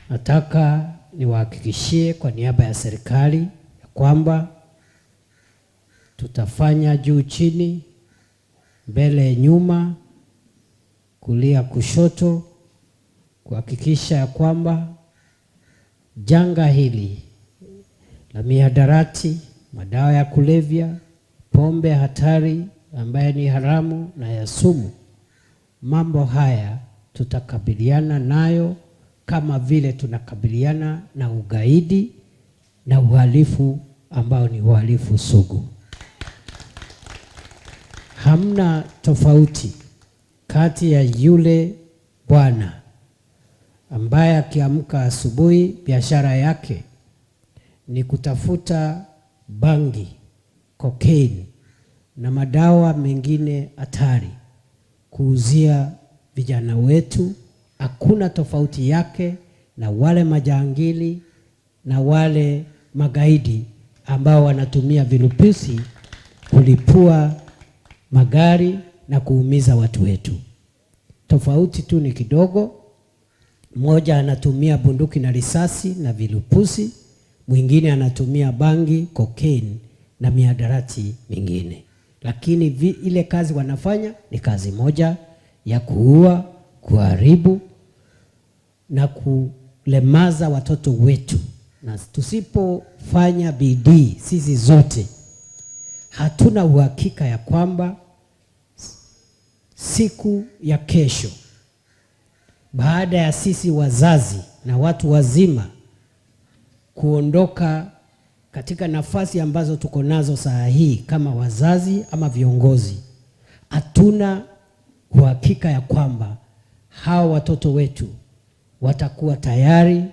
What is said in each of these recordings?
Nataka niwahakikishie kwa niaba ya serikali ya kwamba tutafanya juu chini, mbele nyuma, kulia kushoto, kuhakikisha ya kwamba janga hili la mihadarati, madawa ya kulevya, pombe hatari ambaye ni haramu na ya sumu, mambo haya tutakabiliana nayo kama vile tunakabiliana na ugaidi na uhalifu ambao ni uhalifu sugu. Hamna tofauti kati ya yule bwana ambaye akiamka asubuhi biashara yake ni kutafuta bangi, cocaine na madawa mengine hatari kuuzia vijana wetu. Hakuna tofauti yake na wale majangili na wale magaidi ambao wanatumia vilipuzi kulipua magari na kuumiza watu wetu. Tofauti tu ni kidogo, mmoja anatumia bunduki na risasi na vilipuzi, mwingine anatumia bangi, cocaine na mihadarati mingine, lakini ile kazi wanafanya ni kazi moja ya kuua, kuharibu na kulemaza watoto wetu, na tusipofanya bidii sisi zote, hatuna uhakika ya kwamba siku ya kesho baada ya sisi wazazi na watu wazima kuondoka katika nafasi ambazo tuko nazo saa hii kama wazazi ama viongozi, hatuna uhakika ya kwamba hawa watoto wetu watakuwa tayari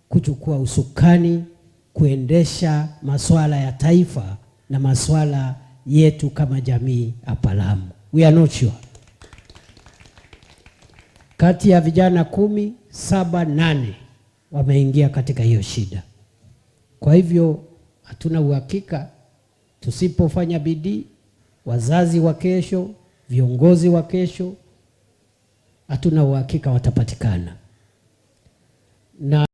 kuchukua usukani kuendesha masuala ya taifa na masuala yetu kama jamii hapa Lamu. We are not sure. Kati ya vijana 10, 7, 8 wameingia katika hiyo shida. Kwa hivyo hatuna uhakika, tusipofanya bidii, wazazi wa kesho, viongozi wa kesho, hatuna uhakika watapatikana. Na